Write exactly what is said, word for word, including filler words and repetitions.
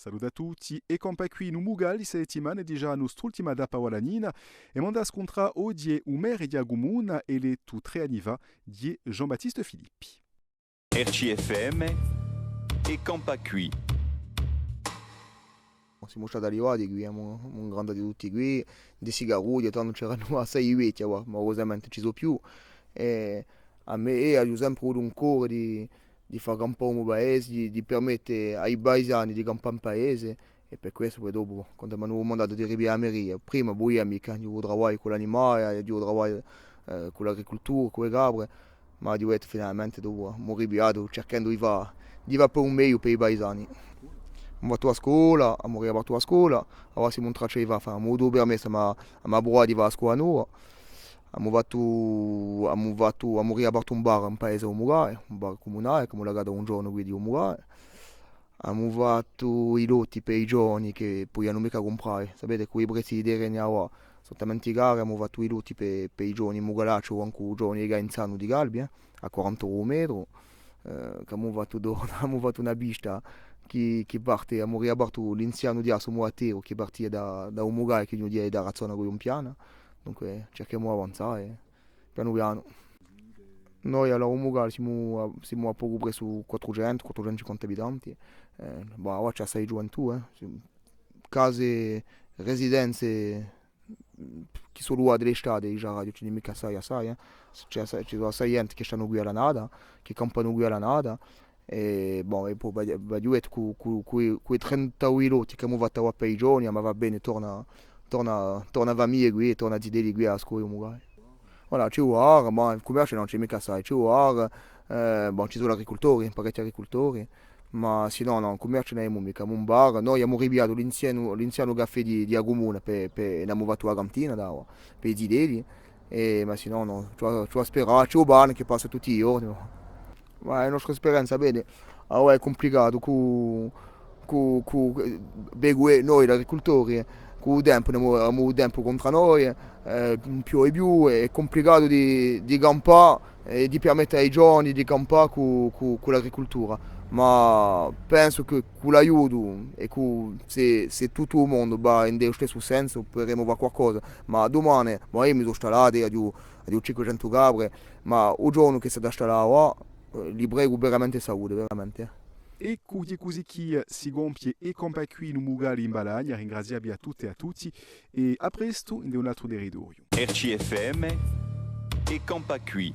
Salute à tutti, è campà quì in u Mugali sta settimana, digià a nostra ultima tappa valanina, è emu da scuntrà oghje u merre di a cumuna, elettu trè anni fà, di Jean-Baptiste Filippi. R C F M, è campà quì. Simu stati allivati quì, emu, emu ingrandatu tutti quì, di sigarugli, tandu c'eranu assai vechji, ma, ma curiosamente ci sò più. È à mè, eiu aghju sempre avutu un core di, di fà campà u mo paese, di, di permette à i paisani di campà in paese, è per questu poi dopu, quandu m'anu dumandatu di ripiglià a meria, prima vulia micca, aghju travagliatu cù l'animali, aghju travagliatu, eh, cù l'agricultura, cù e capre, ma aghju dettu finalmente dopu, emu ripigliatu, circhendu di fà, di fà per u megliu per i paisani. Emu fattu a scola, emu riapertu a scola, avà simu in traccia di fà, fà, emu avutu u permessu, ma, emu pruvu di fà a scola nova. Emu fattu, emu fattu, emu riapertu un bar in paese à u Mugali, un bar cumunale, ch'emu lacatu un ghjornu quì di u Mugali. Emu fattu i lotti per i ghjovani chì pudianu micca cumprà. Sapete, cù i prezzi di i terreni avà sò talmente cari, emu fattu i lotti per, per i ghjovani mugalacci o ancu i ghjovani chì anu u sanu di Calvi, eh, à quaranta euru u metru. Eh, chì emu fattu do-, emu fattu una pista chì, chì parte, emu riapertu l'anzianu piazza u Mulatteru, chì partia da, da u Mugali, chì venia da Razzona cù Piana. Dunque, circhemu d'avanzà, eh. Pianu pianu. Noi, allora, u Mugali simu à, simu à pocu pressu quattrucentu, quattrucentu cinquanta abitanti. Eh, bò, avà ci hè assai ghjuventù, eh. Case, residenze, chì sò luvate l'estate, diceraghju, ci n'hè micca assai, assai, eh. Ci hè assai, ci sò assai ghjente chì stanu quì à l'annata, chì campanu quì à l'annata. È, bon, è po, v'aghju, v'aghju dettu, cù, cù, cù, cù i trenta lotti ch'emu fattu avà per i ghjovani, ma và bè, torna, torna, torna famiglia quì, torna zitelli quì à a scola, magari. Voilà, ci hè u bar, ma in cummerciu ùn ci hè micca assai, ci hè u bar, eh, bon, ci sò l'agricultori, parechji agricultori, ma sinnò nò, in cummerciu ùn avemu micca, un bar, noi avemu ripigliatu l'anzianu, l'anzianu caffè di, di a cumuna per, per, è n'avemu fattu a cantina, da, per i zitelli, è, ma sinnò nò, ci hè, ci hè à sperà, ci hè u pane chì passa tutti i ghjorni, ma. Ma a nostra sperienza, vedi, avà hè cumplicatu cù, cù, cù, bè, cù noi l'agricultori, eh, cù u tempu, avemu, avemu u tempu contr'à noi, eh, ùn piove più, hè cumplicatu di, di campà è di permette à i ghjovani di campà cù, cù, cù l'agricultura. Ma pensu chì cù l'aiutu è cù, s'è, s'è tuttu u mondu và in u stessu sensu, puderemu fà qualcosa. Ma dumane, ma eiu mi sò stallatu, aghju, aghju cinquecentu capre, ma u ghjornu chì s'hà da stallà avà, eh, li pregu veramente salute, veramente. Eccu, hè cusì chì si compie È campà quì in u Mugali in Balagna, ringraziavvi à tutte è à tutti, è à prestu in un altru territoriu. R C F M, È campà quì.